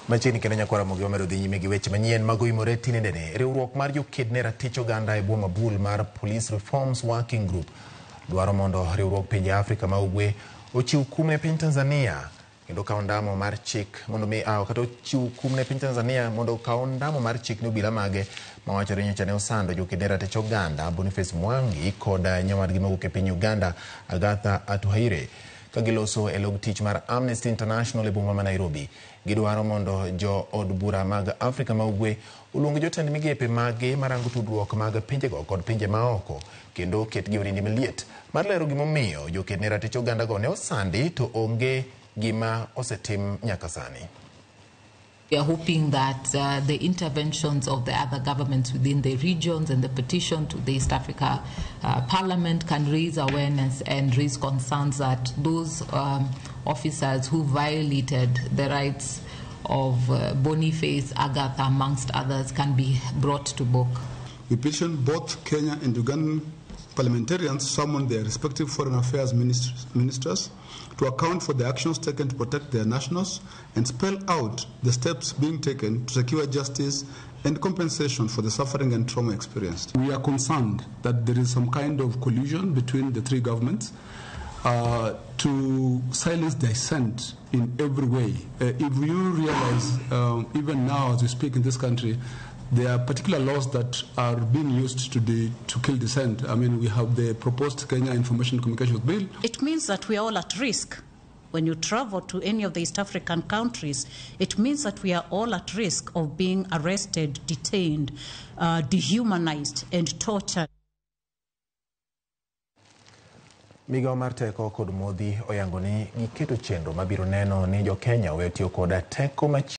Machiegni kendo nyakwara Ramogi wamedo dhi nyime gi weche manyien mag oimore tinendene. Riwruok mar joked ne ratich oganda e bwo mabul mar Police Reforms Working Group dwaro mondo riwruog pinje Afrika ma Ugwe ochiw kum ne piny Tanzania kendo okaw ondamo mar chik mondo mi kata ochiw kum ne piny Tanzania mondo okaw ondamo mar chik ne obila mage mawachore nyocha ne osando joked ne ratich oganda Boniface Mwangi kod nyawadgi mawuok e piny Uganda Agatha Atuhaire ka giloso e log tich mar Amnesty International e boma ma Nairobi. Gidwaro mondo jo od bura mag Afrika ma Ugwe oluong jotend migepe maggi marango tudruok mag pinjego kod pinje maoko kendo oketgi orindi maliet mar lero gimomiyo joked ne ratich ogandago ne osandi to onge gima osetim nyaka sani. We are hoping that the interventions of the other governments within the regions and the petition to the East Africa Parliament can raise awareness and raise concerns that those officers who violated the rights of Boniface, Agatha, amongst others, can be brought to book. We petition both Kenya and Ugandan parliamentarians summon their respective foreign affairs ministers to account for the actions taken to protect their nationals and spell out the steps being taken to secure justice and compensation for the suffering and trauma experienced. We are concerned that there is some kind of collusion between the three governments to silence dissent in every way. If you realize, even now as we speak in this country, there are particular laws that are being used to kill dissent. I mean, we have the proposed Kenya Information Communications Bill. It means that we are all at risk. When you travel to any of the East African countries, it means that we are all at risk of being arrested, detained, dehumanized, and tortured. Migawo mar teko kod modhi oyango ni giketo chenro mabiro neno ni jo Kenya oweyo tiyo koda teko machiegni.